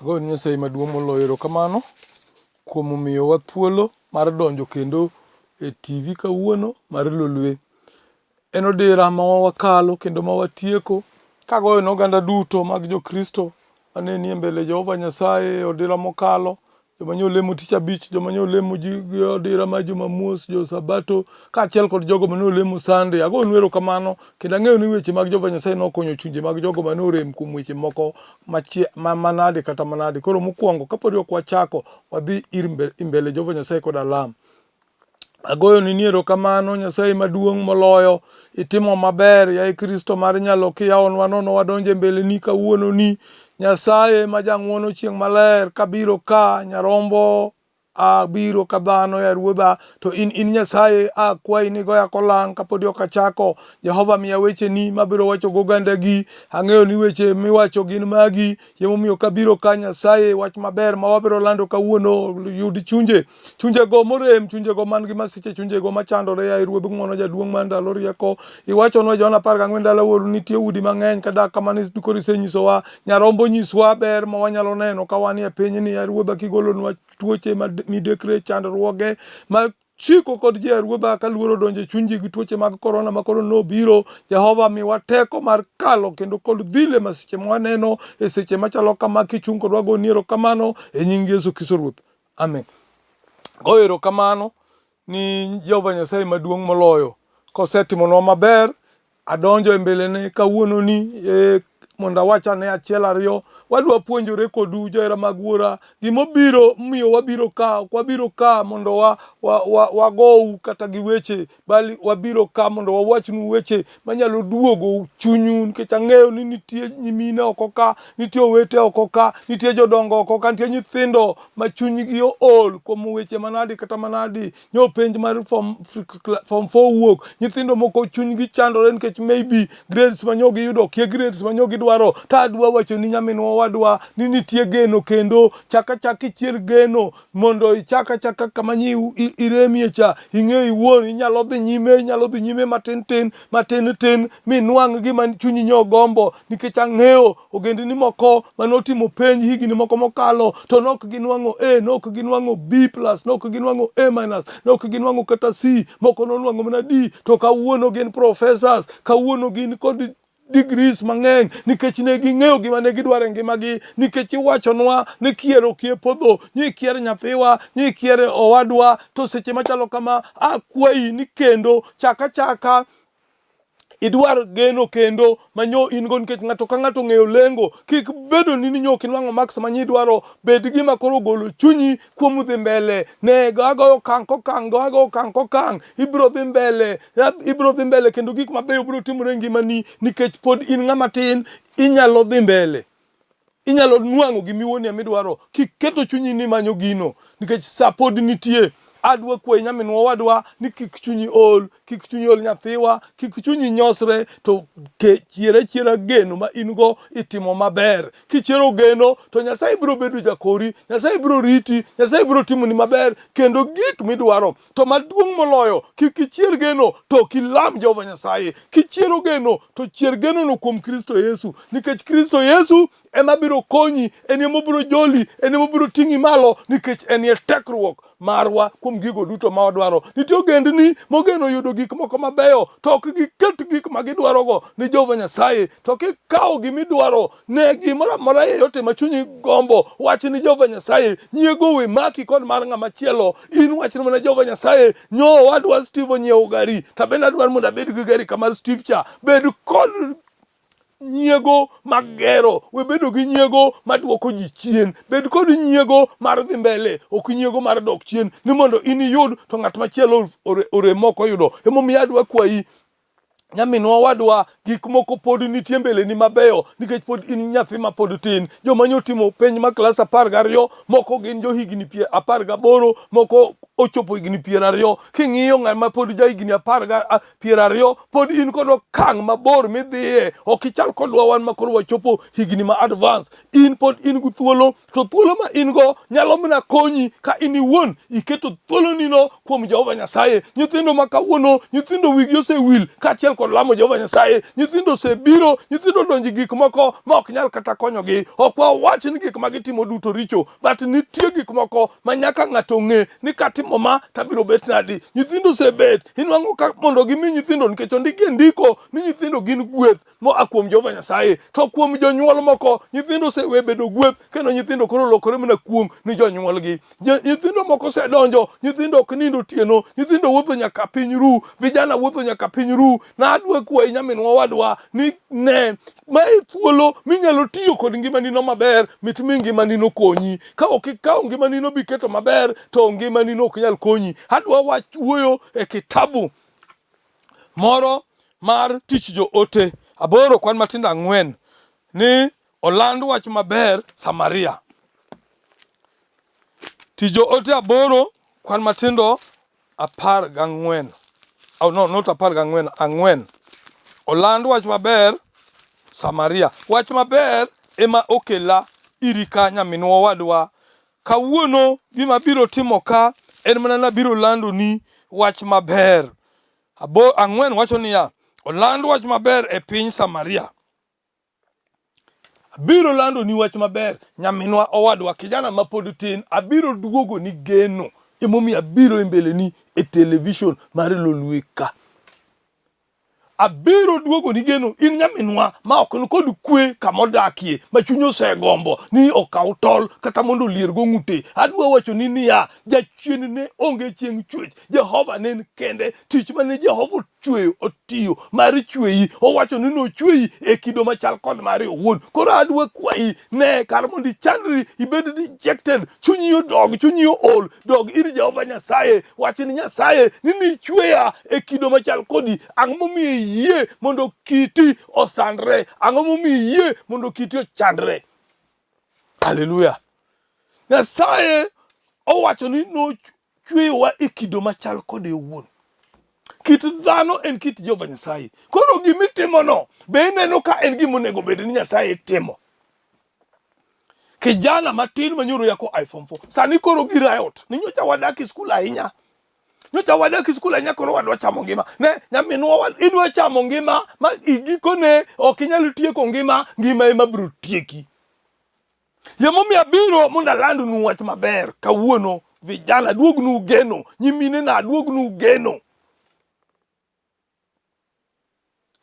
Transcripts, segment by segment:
Agoyo ne Nyasaye maduong' moloyo erokamano kuom miyowa thuolo mar donjo kendo e TV kawuono mar Lolwe. En odira ma wakalo kendo ma watieko kagoyo ne oganda duto mag jo Kristo mane nie mbele Jehova Nyasaye e odira mokalo joma nyo olemo tich abich, joma nyo olemo gi odira mar Jumamos, jo Sabato, kaachiel kod jogo mane olemo Sunday. Agonu erokamano kendo ang'eyo ni weche mag Jehova Nyasaye nokonyo chunje mag jogo mane orem kuom weche moko machie, ma, manade kata manade. Koro mokwongo kapodi ok wachako, wadhi ir mbe, mbele Jehova Nyasaye kod alam. Agoyoni ni erokamano Nyasaye maduong' moloyo, itimo maber yaye Kristo mar nyalo kiyawonwa nono wadonjo e mbeleni kawuononi. Nyasaye ma jang'wono chieng' maler kabiro ka nyarombo abiro ka dhano ya Ruodha to in in Nyasaye akwayi ni goya kolang' kapodi ok achako. Jehova miya wecheni mabiro wacho gogandagi. Ang'eyo ni weche miwacho gin magi. Emomiyo kabiro ka Nyasaye wach maber ma wabiro lando kawuono yud chunje chunjego morem, chunjego man gi masiche, chunjego machandore, yaye Ruodh ng'wono, jaduong' mar ndalo rieko. Iwachonwa e Johana 14 ndalo wuoru nitie udi mang'eny kadak kamano koro isenyisowa nyarombo nyiswa ber ma wanyalo neno ka wanie e pinyni yaye Ruodha kigolonwa tuoche midekre chandruoge ma chiko kod ji Ruodha ka luoro donjo e chuny ji gi tuoche mag korona ma koro nobiro. Jehova miwa teko mar kalo kendo kod dhile masiche ma waneno e seche machalo kama kichung' kodwa goni erokamano e nying Yesu Kristo Ruoth. Amen. Go erokamano ni Jehova Nyasaye maduong' moloyo kosetimonwa maber adonjo e mbelene kawuononi e, mondo awach ane achiel ariyo wadwa puonjore kodu johera mag wuora gimobiro miyo wabiro ka ok wabiro ka mondo wa, wa, wa, wagou kata gi weche bali wabiro ka mondo wawachnu weche manyalo duogo chunyu nikech ang'eyo ni nitie nyimine oko ka nitie owete oko ka nitie jodongo oko ka nitie nyithindo ma chunygi ool kuom weche manadi kata manadi nyo penj mar form, form 4 wuok nyithindo moko chunygi chandore nikech maybe grades ma nyo giyudo okia grades ma nyo gidwaro to adwa wacho ni nyaminwa owadwa ni nitie geno kendo chak achaka ichier geno mondo ichak achaka kama nyi iremie cha ing'e iwuon inyalo dhi nyime inyalo dhi nyime matin tin matin tin minwang' gima chunyi nyo gombo nikech ang'eyo ogendini moko mane otimo penj higni moko mokalo to nok ginwang'o A nok ginwang'o B plus nok ginwang'o A minus nok ginwang'o kata C moko nonwang'o mana D to kawuono gin professors kawuono gin kod degrees mang'eny nikech ne ging'eyo gima ne gidwaro e ngimagi nikech iwachonwa ni kier okie podho nyi kier nyathiwa nyi kier owadwa to seche machalo kama akwayi ni kendo chak achaka idwar geno kendo manyo in go nikech ng'ato ka ng'ato ong'eyo lengo kik bedo ni ninyo ok inwang'o marks ma idwaro bed gima koro golo chunyi kuom dhi mbele ne agoyo okang' kokang' go ago okang' kokang' ibiro dhi mbele ibiro dhi mbele kendo gik mabeyo biro timore e ngimani nikech pod in ng'ama tin inyalo dhi mbele inyalo nwang'o gimiwuonie midwaro kiketo chunyi ni manyo gino nikech sa pod nitie adwa kwayi nyaminwa owadwa ni kik chunyi ol kik chunyi ol nyathiwa kik chunyi nyosre to ke chier achiera geno ma in go itimo maber kichiero geno to nyasaye biro bedo jakori nyasaye biro riti nyasaye biro timoni maber kendo gik midwaro to maduong' moloyo kik ichier geno to kilam Jehova Nyasaye kichiero geno to chier genono kuom Kristo Yesu nikech Kristo Yesu ema biro konyi en ema obiro joli en ema obiro ting'i malo nikech en e tekruok marwa kuom gigo duto ma wadwaro nitie ogendni mogeno yudo gik moko mabeyo to ok giket gik ma gidwarogo ni Jehova Nyasaye to kikawo gimidwaro ne gimoro amora yeyote ma chunyi gombo wach ni Jehova Nyasaye nyiego we maki kod mar ng'ama chielo in wachno mana Jehova Nyasaye nyo owadwa Steve onyiewo gari to abende adwaro mondo abed gi gari kamar Steve cha bed kod nyiego magero we bedo gi nyiego maduoko ji chien bed kod nyiego mar dhi mbele ok nyiego mar dok chien ni mondo in iyud to ng'at machielo orem mok oyudo emomiyo adwa kwayi nyaminwa owadwa gik moko pod nitie mbeleni mabeyo nikech pod in nyathi ma pod tin joma nyotimo penj ma klas 12 moko gin johigni 18 moko ochopo higni 20 king'iyo ng'ama pod jahigni 20 pod in kod okang' mabor midhiye ok ichal kodwa wan ma koro wachopo higni ma advance in pod in gi thuolo to thuolo ma in go nyalo mana konyi ka in iwuon iketo thuolonino kuom Jehova Nyasaye. Nyithindo ma kawuono, nyithindo wigi osewil kaachiel kod lamo Jehova Nyasaye. Nyithindo osebiro, nyithindo odonjo e gik moko ma ok nyal kata konyogi. Ok wawach ni gik ma gitimo duto richo, but nitie gik moko ma nyaka ng'ato ng'e ni katimo ma tabiro bet nadi. Nyithindo osebet, inwang'o ka mondo gimi nyithindo nikech ondiki e ndiko ni nyithindo gin gweth moa kuom Jehova Nyasaye. To kuom jonyuol moko, nyithindo osewe bedo gweth kendo nyithindo koro olokore mana kuong' ni jonyuolgi. Nyithindo moko osedonjo, nyithindo ok nind otieno, nyithindo wuotho nyaka piny ru, vijana wuotho nyaka piny ru. Nadwa kwayi nyaminwa owadwa ni ne ma e thuolo minyalo tiyo kod ngimanino maber mit mi ngimanino konyi. Ka ok ikawo ngimanino biketo maber to ngimanino ok nyal konyi. Adwa wach wuoyo e kitabu moro mar tich joote aboro kwan matindo ang'wen ni oland wach maber Samaria. Tich joote aboro kwan matindo 14. Oh, no, not 14, ang'wen. Oland wach maber Samaria. Wach maber ema okela iri ka nyaminwa owadwa. Kawuono gima abiro timo ka en mana nabiro landoni wach maber. Abo, ang'wen wacho niya, oland wach maber e piny Samaria. Abiro landoni wach maber nyaminwa owadwa kijana ma pod tin abiro duogoni geno emomiyo abiro e mbeleni e television mar Lolwe ka. Abiro duogoni geno in nyaminwa ma ok ni kod kwe kama odakie ma chunye osegombo ni okaw tol kata mondo oliergo ng'ute. Adwa wachoni niya, jachien ne onge chieng' chwech Jehova ne en kende. Tich mane Jehova ochweyo otiyo mar chweyi, owacho ni nochweyi e kido machal kod mare owuon. Koro adwa kwayi ne kar mondo ichandri ibed dejected, chunyi odog, chunyi ool, dog ir Jehova Nyasaye, wach ni Nyasaye ni nichweya e kido machal kodi. Ang'o momiyo iyie mondo kiti osandre? Ang'o momiyo iyie mondo kiti ochandre? Haleluya! Nyasaye owacho ni chweyowa e kido machal kode owuon. Kit dhano en kit Jehova Nyasaye. Koro gimitimono be ineno ka en gima onego bed ni Nyasaye timo? Kijana matin ma nyoro yako iPhone 4 sani koro gi riot ni nyocha wadak e skul ahinya nyocha wadak e skul ahinya koro wadwa chamo ngima ne nyaminwa idwa chamo ngima ma igikone ok inyal tieko ngima ngima ema biro tieki Emomiyo abiro mondo alandnu wach maber kawuono, vijana, aduognu geno, nyiminena, aduognu geno.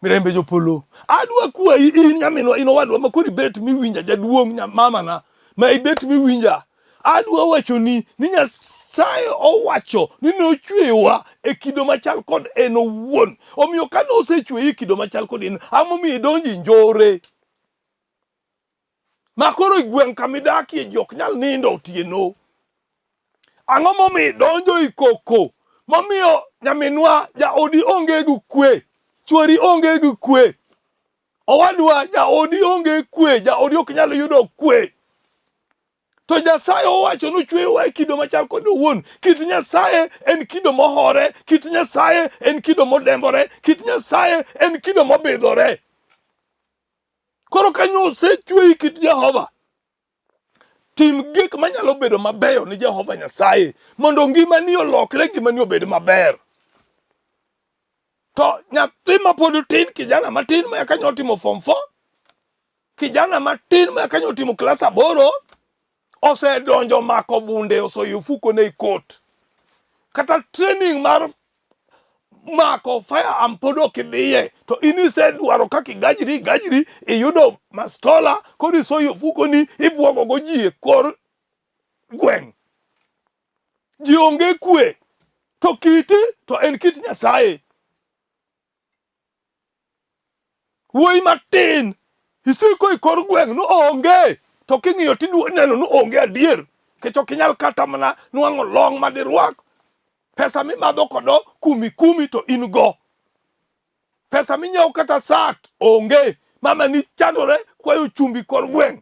Mirembe jopolo, adwa kwayi in nyaminwa, in owadwa ma koro ibet miwinja, jaduong' mamana ma ibet miwinja, adwa wachoni ni Nyasaye owacho ni nochweyowa e kido machal kod en owuon. Omiyo ka nosechweyi e kido machal kod en, ang'o momiyo idonjo e njore? Ma koro e gweng' kama idakie ji ok nyal nindo otieno. Ang'o momiyo idonjo i koko? Momiyo nyaminwa jaodi onge gi kwe, chwori onge gi kwe, owadwa jaodi onge kwe, jaodi ok nyal yudo kwe. To Nyasaye owacho ni ochweyowa e kido machal kode owuon. Kit Nyasaye en kido mohore, kit Nyasaye en kido modembore, kit Nyasaye en kido mobidhore. Koro kanyo osechweyi kit Jehova, tim gik manyalo bedo mabeyo ni Jehova Nyasaye mondo ngimani olokre, ngimani obed maber. To nyathi ma pod tin, kijana matin ma kanyo otimo form 4, kijana matin ma kanyo otimo klas aboro, osedonjo mako bunde, osoyo ofuko ne kot. Kata training mar mako firearm pod ok idhiye to in isedwaro kaka igajri igajri iyudo mastola koro isoyo ofukoni ibwogo go ji e kor gweng' ji onge kwe to kiti to en kit Nyasaye Wuoyi matin isiko e kor gweng' no onge to king'iyo tidwa neno ni onge adier nikech ok inyal kata mana nwang'o long' ma dirwak. Pesa mimadho kodo kumi kumi to in go. Pesa minyiewo kata sat onge. Mama ni chandore kwayo chumbi kor gweng'.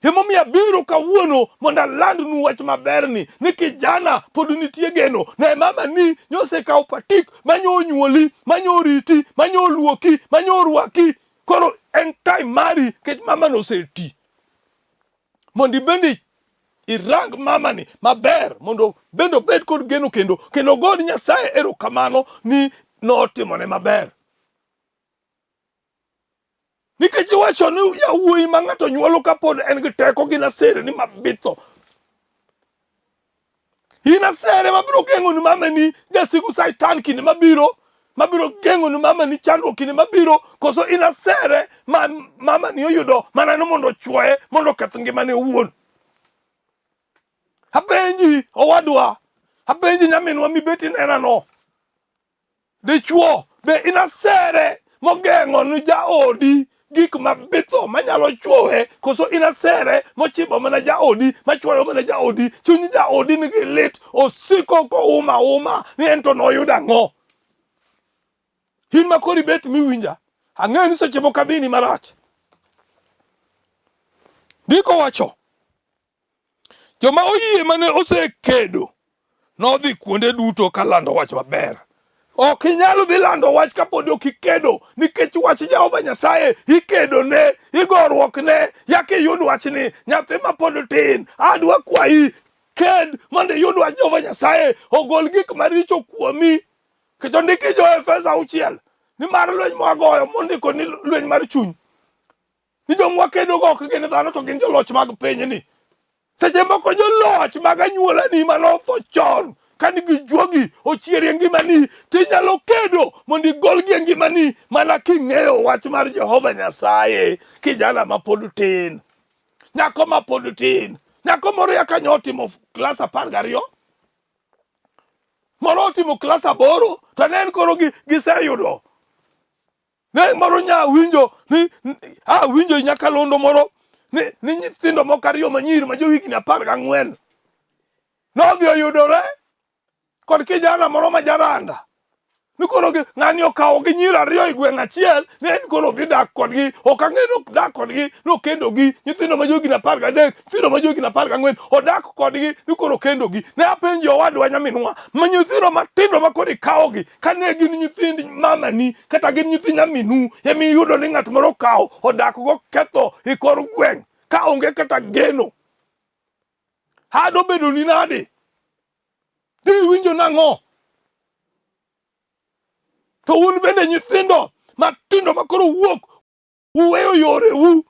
Emomiyo abiro kawuono mondo alandnu wach maberni ni kijana pod nitie geno. Ne mama ni nyosekawo patik manyo onyuoli, manyo oriti, manyo oluoki, manyo orwaki. Koro en time mari nikech mama no oseti. Mondo ibende irang mamani maber mondo bende obed kod geno kendo kendo ogone Nyasaye erokamano ni notimone maber. Nikech iwacho ni yawuoyi ma ng'ato nyuolo kapod en gi teko gin aserni mabitho. In asere mabiro geng'o ni mamani jasigu Satan kinde mabiro, mabiro geng'o ni mamani chandruok kinde mabiro, koso in asere ma mamani oyudo mana ni mondo ochwoye mondo oketh ngimane owuon. Apenji owadwa, apenji nyaminwa mibet inenano. Dichwo, be in asere mogeng'o ni jaodi gik mabitho manyalo chwowe, koso in asere mochimo mana jaodi, machwoyo mana jaodi? Chuny jaodi nigi lit, osiko kouma uma ni en to noyudo ang'o? In ma koro ibet miwinja, ang'eyo ni seche moko adhini marach. Ndiko wacho Joma oyie mane osekedo nodhi kuonde duto ka lando wach maber. Ok inyal dhi lando wach kapod ok ikedo, nikech wach Jehova Nyasaye ikedo ne, igoruok ne, yaka iyud wachni. Nyathi ma pod tin, adwa kwayi, ked mondo iyud wach Jehova Nyasaye, ogol gik maricho kuomi. Kendo ndiki jo Efeso auchiel ni mar lweny mwagoyo mondiko ni lweny mar chuny ni joma wakedogo ok gin dhano to gin joloch mag pinyni. Seche moko joloch mag anyuolani mane otho chon ka nigi juogi ochieri e ngimani tinyalo kedo mondo igolgi e ngimani mana king'eyo wach mar Jehova Nyasaye kijana ma pod tin, nyako ma pod tin, nyako moro ya kanyo otimo klas 12 moro otimo klas 8 to ne en koro giseyudo Ne moro nya winjo ni a winjo nyakalondo moro ni, ni nyithindo moko ariyo manyiri ma johigni 14 nodhi oyudore kod kijana moro ma jaranda ni koro ng'ani okawo gi nyiri ariyo e gweng' achiel ni en koro odhi dak kodgi ok ang'e ni dak kodgi nokendogi nyithindo ma johigni 13 nyithindo ma johigni 14 odak kodgi ni koro okendogi ne apenjo owadwa nyaminwa ma nyithindo matindo ma koro ikawogi kane gin nyithind mamani kata gin nyithi nyaminu ema iyudo ni ng'at moro okawo odak go ketho e kor gweng' ka onge kata geno hado bedo ni nade di iwinjo nang'o to un bende nyithindo matindo ma koro wuok uweyo yoreu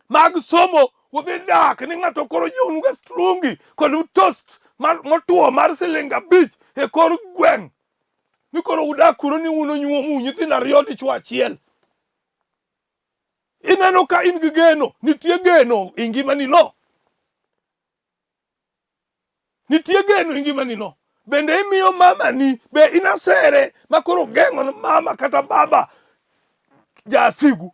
mag somo udhi dak ni ng'ato koro nyiewonu ga strungi kod toast motwo mar siling 5 e kor gweng' ni koro udak kuro ni un onyuomu nyithindo ariyo dichwo achiel ineno ka in gi geno nitie geno e ngimani no Nitie geno e ngimani no. Bende imiyo mamani be in asere ma koro geng'o ne mama kata baba jasigu.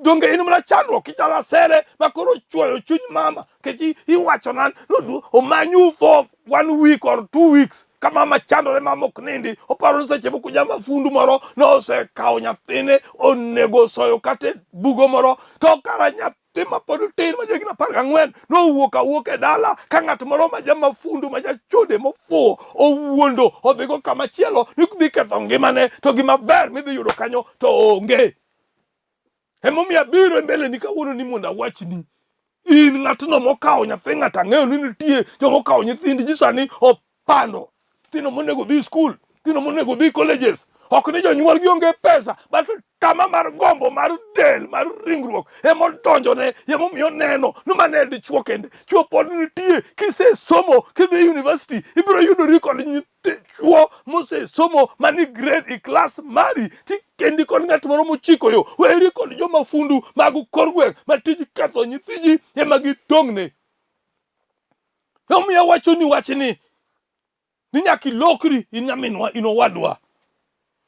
Donge in mana chandruok ichalo asere ma koro chwoyo chuny mama nikech iwachona ni omanyu for one week or 2 weeks ka mama chandore mama ok nindi oparo ni seche moko jama fundu moro nosekawo nyathine onego osoyo kata e bugo moro to kara nyathi nyathi ma pod tin ma jahigni 14 nowuok awuoka e dala ka ng'at moro ma jamafundu ma jachode mofuwo owuondo odhigo kama chielo ni dhi ketho ngimane to gima ber midhi yudo kanyo to onge. Emomiyo abiro e mbeleni kawuono ni mondo awachni in ng'atno mokawo nyathi ng'ato ang'eyo ni nitie joma okawo nyithind ji sani opando nyithindo monego dhi skul nyithindo monego dhi colleges ok ni jonyuol gi onge pesa but tama mar gombo mar del mar ringruok ema odonjone emomiyo oneno ni mano e dichuo kende chuo pod nitie kisesomo kidhi university ibiro yudori kod nyithi chuo mosesomo mani grade e class mari tikendi kod ng'at moro mochiko yo weri kod joma fundu mag kor gweng' ma tij ketho nyithi ji ema gitong'ne Emomiyo awachoni wachni ni nyaka ilokri in nyaminwa, in owadwa.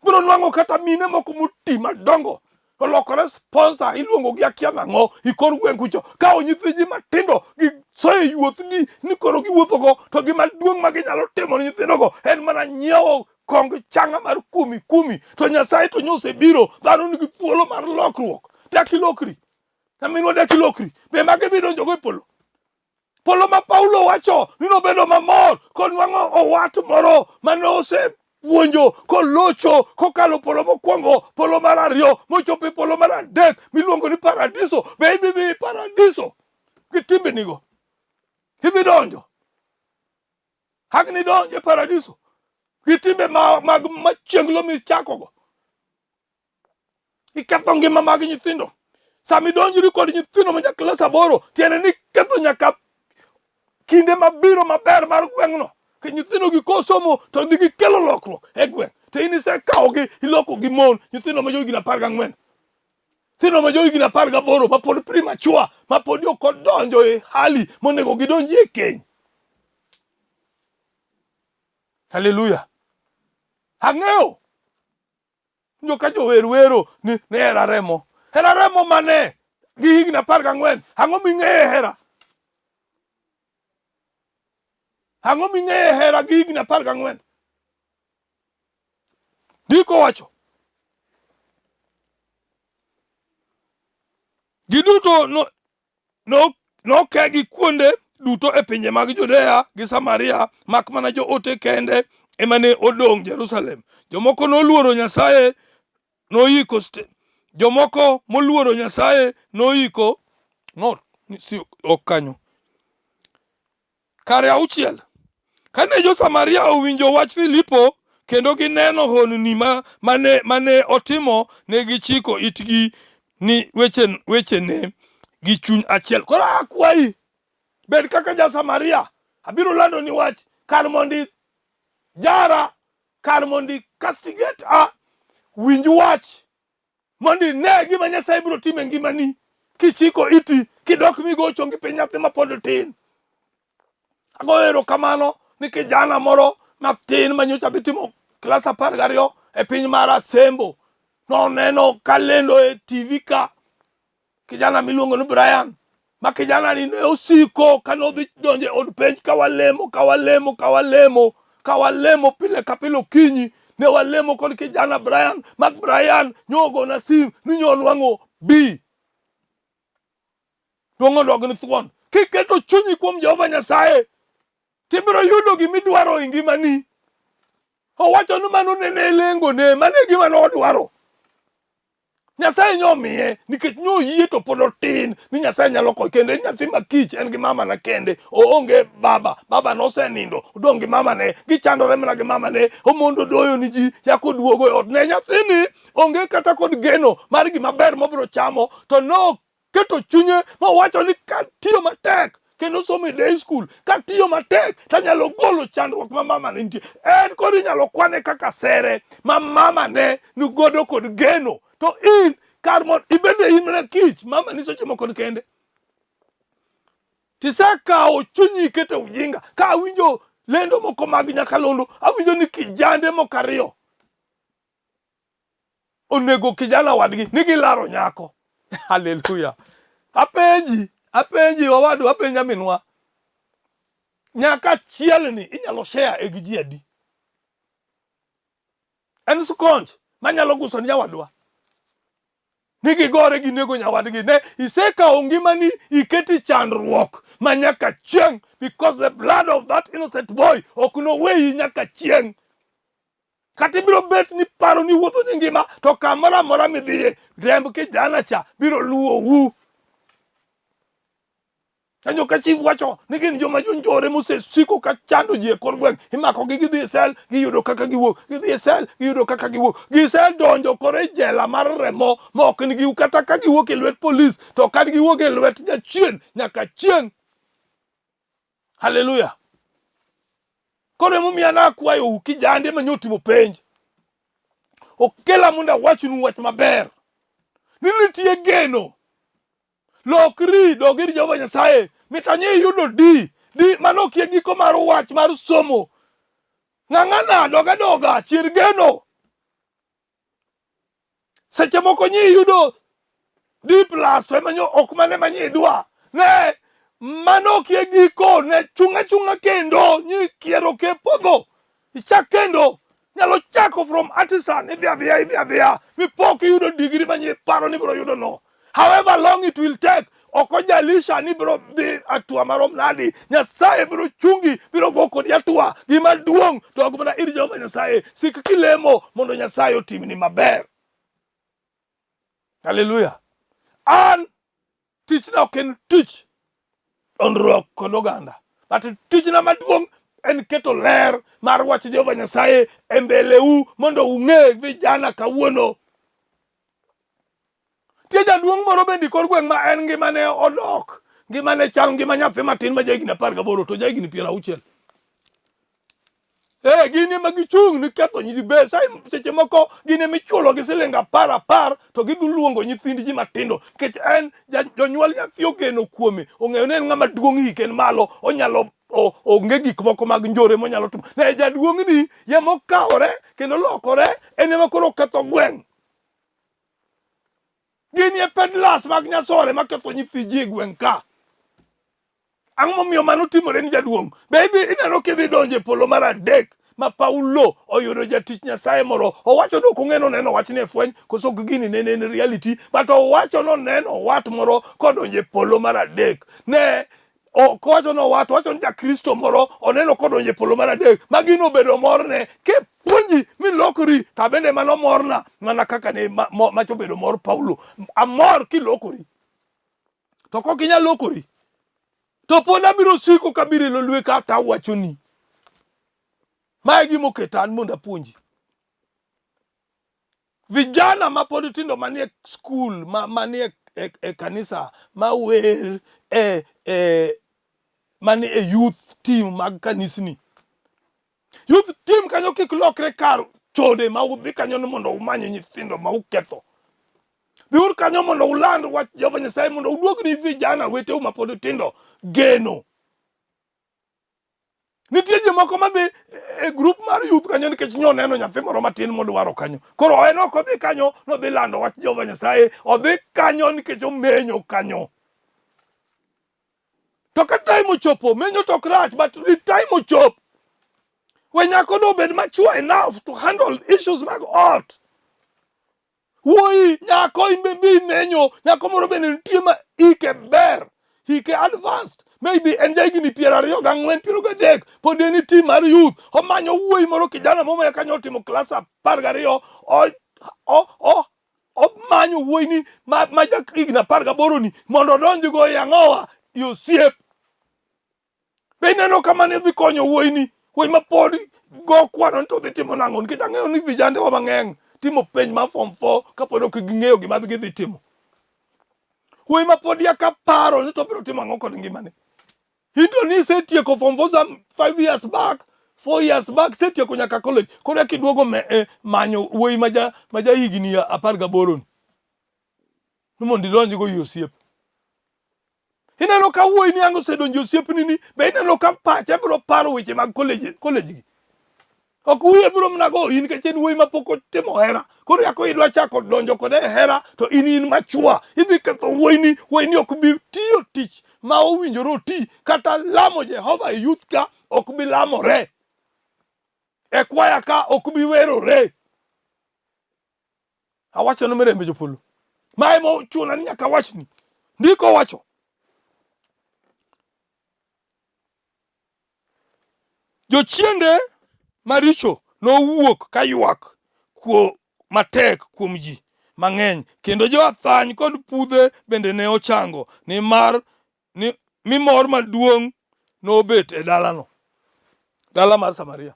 Biro nwang'o kata mine moko moti madongo olokore sponsor iluongo gi akia nang'o i kor gweng' kucho kawo nyithi ji matindo gi soyo e yuothgi ni koro giwuothogo to gima duong' ma ginyalo timo ne nyithindogo en mana nyiewo kong changa mar kumi kumi to Nyasaye to nyosebiro dhano nigi thuolo mar lokruok dak ilokri nyaminwa dak ilokri be magi dhi donjogo e polo Polo ma Paulo wacho ni nobedo mamor konwang'o owat moro mane osepuonjo kolocho kokalo polo mokwongo, polo mar ariyo, mochopo e polo mar adek miluongo ni paradiso. Be idhi dhi paradiso gi timbenigo? Idhi donjo? Hak ni donjo e paradiso? Gi timbe mag machienglo michakogo. Iketho ngima mag nyithindo. Sama idonjri kod nyithindo ma klas 8, tiende ni iketho nyaka kinde mabiro maber mar gweng'no. Ke nyithindo gi kosomo to gikelo lokruok e gweng'. To in isekawogi ilokogi mon nyithindo ma johigni 14. Nyithindo ma johigni 18 ma pod premature, ma pod ok odonjo e hali monego gidonjie e keny. Haleluya. Ang'eyo Nyo ka jower wero ni ne hera remo. Hera remo mane? Gi higni 14. Ang'o ming'eyo e hera? Ang'o ming'eyo e hera gi higni 14? Ndiko wacho. Giduto no, no, nokegi kuonde duto e pinje mag Judea gi Samaria, mak mana joote kende ema ne odong' Jerusalem. Jomoko noluoro Nyasaye noyiko jomoko moluoro Nyasaye noyiko no, si, ok kanyo. Kare auchiel. Kane jo-Samaria owinjo wach Filipo kendo gineno honni ma, mane, mane otimo, ne gichiko itgi ni weche, wechene gi chuny achiel. Koro akwayi, bed kaka ja-Samaria. Abiro landoni wach kar mondo ijara, kar mondo i castigate a, winj wach mondo ine gima Nyasaye biro timo e ngimani kichiko iti kidok migo chongi piny nyathi ma pod tin. Agoyo erokamano ni kijana moro matin ma nyocha dhi timo klas 12 e piny mar Asembo noneno kalendo e TV ka kijana miluongo ni Brian ma kijana ni ne osiko ka nodhi donjo e od penj ka walemo ka walemo ka walemo ka walemo pile ka pile okinyi ne walemo kod kijana Brian ma Brian nyogona sim ni nyonwang'o B nwang'o dog ni thuon kiketo chunyi kuom Jehova Nyasaye tibiro yudo gimidwaro e ngimani owacho ni mano nene lengone mano e gima nodwaro Nyasaye nyomiye nikech nyoyie to pod otin ni Nyasaye nyalo konye kendo en nyathi ma kich en gi mama na kende oonge baba baba nosenindo odong' gi mama ne gichandore mana gi mama ne omondo doyo ni ji chako duogo e ot ne nyathini onge kata kod geno mar gima ber mobiro chamo to no keto chunye mowacho ni katiyo matek kendo somo e day school katiyo matek tanyalo golo chandruok ma mama ne nitie en kod inyalo kwane kaka sere ma mama ne nigodo kod geno to in kar mondo ibed e in mana kich mama ni seche moko ni kende tisekawo chunyi iketo e ujinga ka awinjo lendo moko mag nyakalondo awinjo ni kijande moko ariyo onego kijana wadgi ni gilaro nyako. Haleluya. Apenji, apenji owadwa, apenji nyaminwa. Nyaka achiel ni inyalo share e gi ji adi? En skonj manyalo guso ni nyawadwa. Ni gigore ginego nyawadgi. Ne isekawo ngimani iketi chandruok ma nyaka chieng' because the blood of that innocent boy ok noweyi nyaka chieng'. Kata ibiro bet ni paro ni wuotho ni ngima to kamoro amora midhiye remb kijana cha biro luwou. Kanyo ka chief wacho ni gin joma jonjore mosesiko ka chando ji e kor gweng', imakogi gidhi e sel, giyudo kaka giwuok, gidhi e sel, giyudo kaka giwuok. Gisedonjo koro e jela mar remo ma ok nigi kata ka giwuok e lwet polis to ok giwuok e lwet jachien nyaka chieng'. Haleluya. Koro emomiyo an akwayou kijande ma nyotimo penj. Okela mondo awachnu wach maber. Ni nitie geno. Lokri dog ir Jehova Nyasaye. Mitanye iyudo D. D mano ok e giko mar wach mar somo. Ng'ang'ana dog adoga chier geno. Seche moko nyi iyudo D plus to ema nyo ok mane ma nyi idwa. Ne mano ok e giko ne chunga chunga kendo nyi kiero ke podho. Ichak kendo nyalo chako from artisan idhi adhiya idhi adhiya mipok iyudo degree ma nyi paro ni ibiro yudo no. However long it will take, ok ojalisha ni biro dhi atua marom nadi. Nyasaye biro chungi, biro go kodi atua. Gima duong' dog mana ir Jehova Nyasaye. Sik kilemo mondo Nyasaye otimni maber. Haleluya. An tichna ok en tich dondruok kod oganda. But tichna maduong' en keto ler mar wach Jehova Nyasaye e mbeleu mondo ung'e vijana kawuono. Nitie jaduong' moro bende kor gweng' ma en ngimane odok, ngimane chal ngima nyathi matin ma jahigni 18 to jahigni 60. Eh, gin ema gichung' ni ketho nyithi be seche moko gin ema ichulo gi siling apar apar to gidhi luongo nyithind ji matindo nikech en jonyuol nyathi ogeno kuome ong'eyo ni en ng'ama duong' hike en malo onyalo onge gik moko mag njore monyalo timo ne jaduong'ni yema okawore kendo lokore en ema koro oketho gweng' gin e peddlers mag nyasore maketho nyithi ji e gweng' ka Ang'o momiyo mano timore ni jaduong'? Be idhi ineno kidhi donjo e polo mar adek ma Paulo oyudo jatich Nyasaye moro owacho ni ok ong'e noneno wachni e fweny koso ok gini nene en reality but owacho noneno wat moro kodonjo e polo mar adek ne ok owacho ni owat owacho ni jakristo moro oneno kodonjo e polo mar adek ma gino obedo morne kipuonji milokori to abende mano morna mana kaka ne macho obedo mor Paulo amor kilokori To kok inyal lokori, to pod abiro siko kabiro e lolwe ka awachoni. Ma e gima oketa an mondo apuonji. Vijana ma pod tindo manie skul, ma manie e, e kanisa, ma wer e, e manie e youth team mag kanisni. Youth team kanyo kik lokre kar chode ma udhi kanyo ni mondo umany nyithindo ma uketho. Dhiuru kanyo mondo uland wach Jehova Nyasaye mondo uduog ni vijana weteu ma pod tindo geno. Nitie jomoko madhi e grup mar youth kanyo nikech nyoneno nyathi moro matin modwaro kanyo. Koro en ok odhi kanyo nodhi lando wach Jehova Nyasaye, odhi kanyo nikech omenyo kanyo. To ka time ochopo, menyo to ok rach, but rit time ochop. We nyako no obed mature enough to handle issues mag ot. Wuoyi, nyako in be bi menyo, nyako moro bende nitie ma ike ber, hike advanced. Maybe en jahigni 24, 23, pod en e team mar youth. Omanyo wuoyi moro kijana momoya kanyo otimo klas 12, omanyo wuoyi ni ma, ma ja higni 18 ni mondo odonjgo e ang'owa i osiep. Be ineno kama ne dhi konyo wuoyi ni wuoyi ma pod go kwano ni to dhi timo nang'o nikech ang'eyo ni vijandewa mang'eny timo penj mar form 4 kapod ok ging'eyo gima gidhi timo. Wuoyi ma pod yaka paro ni to obiro timo ang'o kod ngimane. In to ni isetieko form 4 some 5 years back, 4 years back, isetieko nyaka college. Koro eka iduogo me, eh, manyo wuoyi ma ja ma ja higni 18 ni. Ni mondo idonjgo i osiep. Ineno ka wuoyi ni ang' osedonjo osiepni ni, be ineno ka pache biro paro weche mag college college gi. Ok wiye biro mana go in nikech en wuoyi mapok otimo hera. Koro yako idwa chako donjo kode e hera to in in machua. Idhi ketho wuoyi ni, wuoyi ni ok bi tiyo tich ma owinjore oti kata lamo Jehova e youth ka ok bi lamore. E kwaya ka ok bi werore. Awacho ne mirembe jopolo. Ma ema ochuna ni nyaka awachni. Ndiko wacho. Jochiende maricho nowuok ka ywak kuo matek kuom ji mang'eny kendo jo-athany kod pudhe bende ne ochango nimar ni, mi mor maduong' nobet e dalano, dala mar Samaria.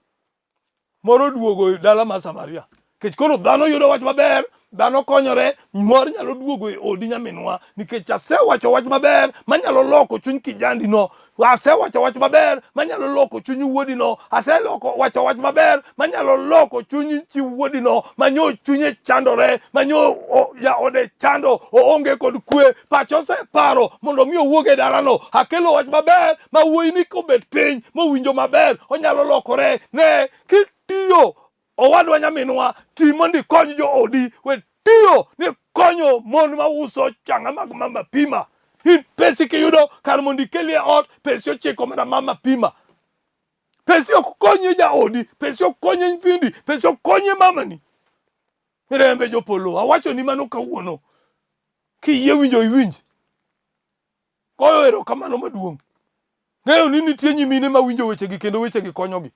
Mor oduogo e dala mar Samaria. Nikech koro dhano yudo wach maber, dhano konyore, mor nyalo duogo e odi nyaminwa nikech asewacho wach maber manyalo loko chuny kijandino, asewacho wach maber manyalo loko chuny wuodino, aseloko wacho wach maber manyalo loko chuny chi wuodino manyo chunye chandore, manyo jaode chando, oonge kod kwe, pache oseparo mondo mi owuog e dalano. Akelo wach maber ma wuoyi ni kobet piny mowinjo maber onyalo lokore. Ne kitiyo owadwa nyaminwa, ti mondo ikony joodi, we tiyo ni konyo mon mauso changa mag mama pima. In pesi kiyudo kar mondo ikelie ot, pesi ochiko mana mama pima. Pesi ok konye jaodi, pesi ok konye nyithindi, pesi ok konye mamani. Mirembe jopolo, awacho ni mano kawuono. Kiyie winjo iwinj. Goyo erokamano maduong'. Ng'eyo ni nitie nyimine ma winjo wechegi kendo wechegi konyogi.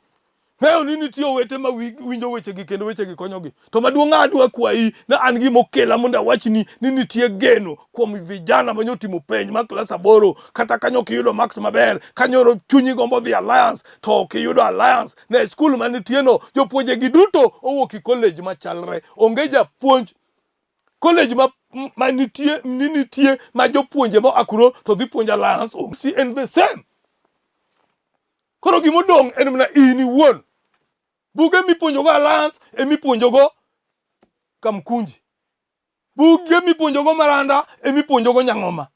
Ng'eyo ni nitie owete ma winjo wechegi kendo wechegi konyogi. To maduong' adwa kwayi na an gima okela mondo awachni ni nitie geno kuom vijana ma nyotimo penj mar klas aboro kata kanyo ok iyudo marks maber kanyoro chunyi gombo dhi Alliance to ok iyudo Alliance ne skul ma nitie no jopuonje gi duto owuok e college machalre onge japuonj college ma ma nitie ni nitie ma jopuonje moa kuro to dhi puonjo Alliance onge en the same Koro gima odong' en mana in iwuon. Buge mipuonjogo Alliance e mipuonjogo Kamkunji. Buge mipuonjogo Maranda e mipuonjogo Nyang'oma.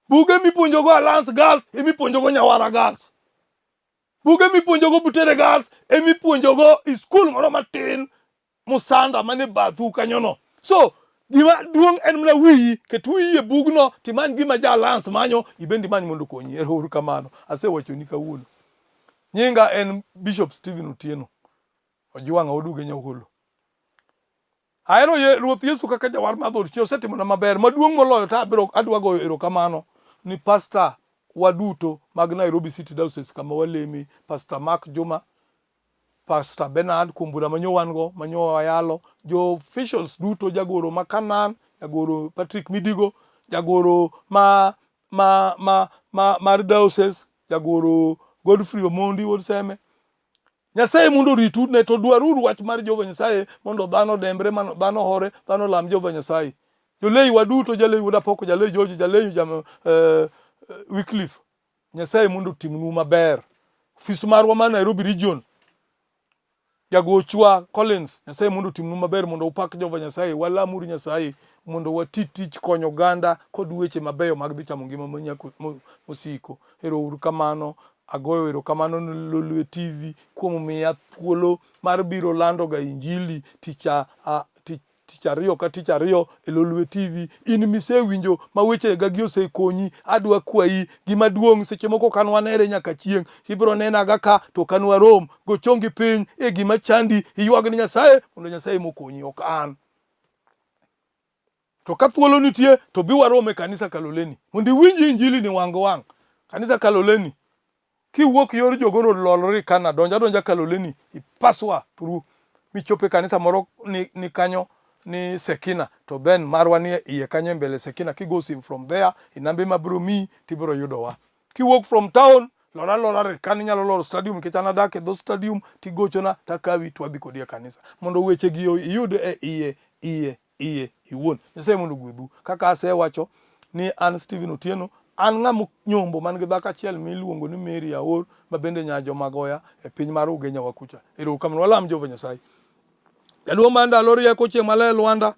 Buge mipuonjogo Alliance Girls e mipuonjogo Nyawara Girls. Buge mipuonjogo Butere Girls e mipuonjogo e skul moro matin Musanda mane bathu kanyono. So gima duong' en mana wiyi, ket wiyi e bugno timany gima ja Alliance manyo, ibende imany mondo okonyi. Ero uru kamano. Asewachoni kawuono. Nyinga en Bishop Stephen Otieno. Ojwang'a Oduge Nyaholo. Ahero ye, Ruoth Yesu kaka jawar mar dhood chunya osetimona maber. Maduong' moloyo to abiro adwa goyo erokamano ni pasta wa duto mag Nairobi City Diocese kama waleme, Pastor Mark Juma, Pastor Bernard kuom bura manyo wan go manyo wayalo, jo officials duto, jagoro ma Kanan, jagoro Patrick Midigo, jagoro ma ma ma ma mar diocese, jagoro Godfrey Omondi wuod Seme. Nyasaye mondo oritu ne to dwaruru wach mar Jehova Nyasaye mondo dhano odembre, mano dhano ohore, dhano olam Jehova Nyasaye. Jolei waduto, jalei wuod Apoko, jalei George, jalei jam, Wycliffe, Nyasaye mondo otimnu maber. Ofis marwa mar Nairobi Region, jagochwa Collins, Nyasaye mondo otimnu maber mondo upak Jehova Nyasaye, walamuru Nyasaye mondo wati tich konyo oganda kod weche mabeyo mag dhi chamo ngima mosiko. Ero uru kamano. Agoyo erokamano ne Lolwe TV kuom miya thuolo mar biro lando ga injili tich tich ariyo ka tich ariyo e Lolwe TV. In misewinjo ma weche gagi osekonyi, adwa kwayi gima duong' seche moko ok anwanere nyaka chieng', ibiro nenaga ka to ok anwarom. Go chongi piny e gima chandi, iywag ni Nyasaye mondo Nyasaye mokonyi, ok an. To ka thuolo nitie to bi warom e kanisa Kaloleni mondo iwinj injili ni wang' gi wang'. Kanisa Kaloleni Kiwuok yor Jogoo Road lolri kana donj adonja Kaloleni ipaswa through michop e kanisa moro ni, ni kanyo ni Sekina to then marwa ni iye kanyo e mbele Sekina kigo sim from there e nambe mabiro miyi tibiro yudowa. Kiwuok from town lor alora Rikani inyalo loro stadium nikech an adak e dho stadium tigochona takawi twadhi kodi e kanisa mondo wechegi iyud e iye iye iye iwuon. Nyasaye mondo ogwedhu. Kaka asewacho ni an Stephen Otieno, an ng'ama nyombo man gi dhako achiel miluongo ni Mary Aor ma bende nya Jomagoya e piny mar Ugenya wa kucha. Erokamano walam Jehova Nyasaye. Jaduong' mar ndalo rieko chieng' maler Lwanda.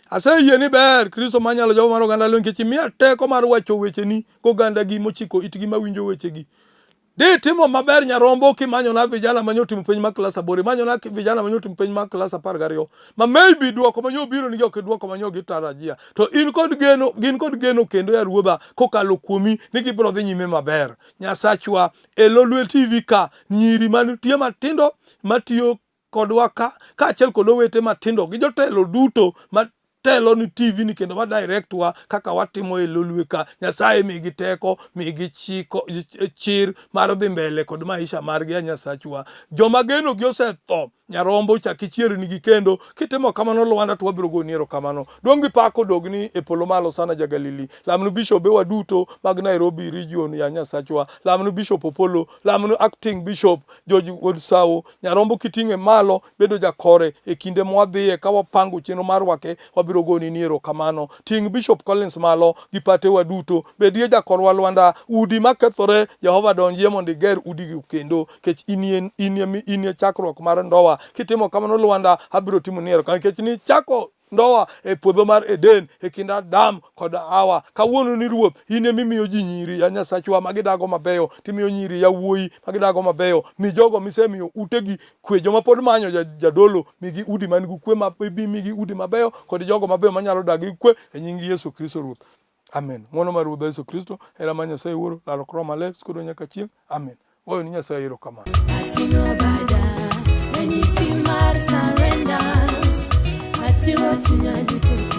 Aseyie ni ber Kristo manyalo Jehova mar oganda lweny nikech imiya teko mar wacho wecheni gogandagi mochiko itgi mawinjo wechegi. Di timo maber Nyarombo kimanyona vijana manyo timo penj mar klas aboro, imanyona vijana manyo timo penj mar klas 12, ma maybe duoko manyo biro nigi ok duoko manyo gitarajia. To in kod geno, gin kod geno kendo ya Ruodha kokalo kuomi ni gibiro dhi nyime maber. Nyasachwa, e Lolwe TV ka, nyiri manitie matindo matiyo kodwa ka kaachiel kod owete matindo gi jotelo duto ma telo ni TV ni kendo ma direct wa kaka watimo e Lolwe ka. Nyasaye migi teko, migi chiko, chir mar dhi mbele kod maisha margi a Nyasachwa. Joma geno gi osetho, Nyarombo chak ichiernigi kendo. Kitimo kamano Lwanda to wabiro goni erokamano. Duong' gi pak odogni e polo malo sana ja Galili. Lamnu bishobe wa duto mag Nairobi region ya Nyasachwa. Lamnu Bishop Opollo, lamnu acting bishop George Wuod Sawo, Nyarombo kiting'e malo bedo jakore e kinde mwadhiye ka wapango chenro mar rwake wabiro goni ni erokamano. Ting' Bishop Collins malo gi patewa duto, bedie jakorwa Lwanda, udi makethore Jehova donjie mondo iger udigi kendo kech inie, inie, inie chakruok mar ndowa. Kitimo kamano Lwanda abiro timoni erokamano nikech nichako ndoa e puodho mar Eden e kind Adam kod Hawa. Kawuono ni Ruoth, in ema imiyo ji nyiri ya Nyasachwa ma gidago mabeyo, timiyo nyiri yawuoyi ma gidago mabeyo. Mi jogo misemiyo utegi kwe, joma pod manyo jadolo, migi udi man gi kwe, migi udi mabeyo kod jogo mabeyo manyalo dak gi kwe e nying Yesu Kristo Ruoth. Amen. Ng'wono mar Ruodhwa Yesu Kristo, hera mar Nyasaye Wuoro, lalruok Roho Maler, siko kodwa nyaka chieng'. Amen. Wayo ni Nyasaye erokamano. Ating'o bada, ranyisi mar surrender. Achiwo chunya duto.